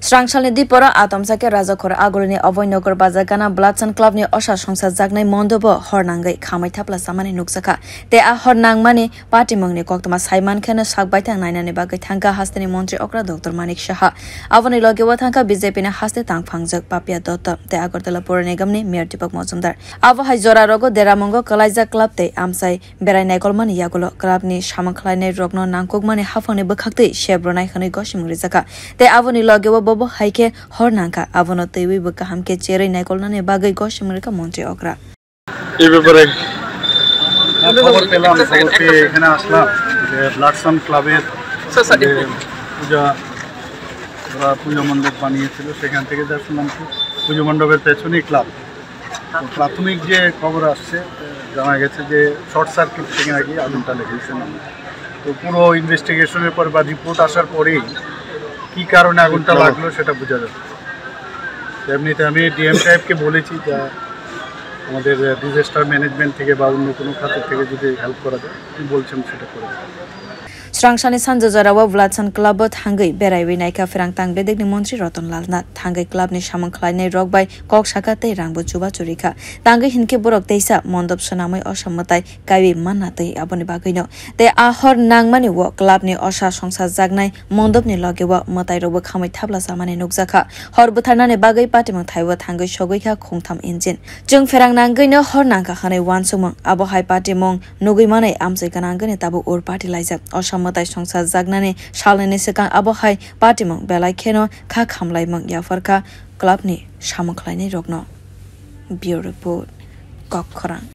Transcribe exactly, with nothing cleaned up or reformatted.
Srangsalni diporo atomsa khe Rajakhor Agulini Abhoynagar bajar gana Bloodsan Clubni osa songsa jaknai mondobo hor nangwi khamai thapla chamani nukjakha. Tei a hor nangmani patimungni koktwma saimankheno sak baithang nainani bagwi thangkha hasteni montri okra Doctor Manik Saha. Aboni logeo thangkha B J P ni haste tangphangjak Papia Dutta tei Agartala Pura Nigamni Mayor Deepak Majumdar. Abo hai jora rogo deramungo kwlaijak club tei amchai berai naikolmani yagulo clubni samung khlainai rokno nangkukmani haphangni bwkhaktwi sep rwnai hwnwi gosimung rijakha. Tei aboni logeo bobo hai khe hor nangkha, abono twiwi bo kaham khe cherwi naikolnani bagwi gosimung rikha montri okra. এই ব্যাপারে খবর পেলাম, খবর পেয়ে এখানে আসলাম যে ব্লাডসান ক্লাবের যে পূজা, ওরা পূজা মণ্ডপ বানিয়েছিল, সেখান থেকে যা শুনলাম কি পুজো মণ্ডপের পেছনেই ক্লাব। তো প্রাথমিক যে খবর আসছে, জানা গেছে যে শর্ট সার্কিট থেকে নাকি আগুনটা লেগেছে। তো পুরো ইনভেস্টিগেশনের পর বা রিপোর্ট আসার পরেই কি কারণে আগুনটা লাগলো সেটা বোঝা যাবে। এমনিতে আমি ডিএম সাহেবকে বলেছি যে আমাদের ডিজাস্টার ম্যানেজমেন্ট থেকে বা অন্য কোনো খাতের থেকে যদি হেল্প করা যায়, উনি বলছেন সেটা করে দেবেন। Srangsani sanja jorao Vladsan Club o thangwi beraiwi naikha pherang tang bedekni montri Roton Lal Nath. Thangwi club ni samung khlainai rok bai kok sakha tei rangbo chubachu rikha. Tangwi hinkhe borok teisa mondop swnamwi osa mwtai kaiwi manna twi aboni bagwino. Tei a hor nangmani o club ni osa songsa jaknai mondopni logeo mwtai rokbo khamwi thapla chamani nukjakha. Hor bwtharnani bagwi patimung thaibo thangwi sogwi kha khungtham engine. Chwng pherang nangwino hor nangkha hwnwi uansukmung. Abo hai patimung nugwi manwi amchwi gwnangwino tabuk ur party laijak. Osa mwtai songsa jaknani salnini swkang abo hai patimung belai kheno kha khamlaimung yapharkha club ni samung khlainai rokno. Bureau Report, Kokkhorang.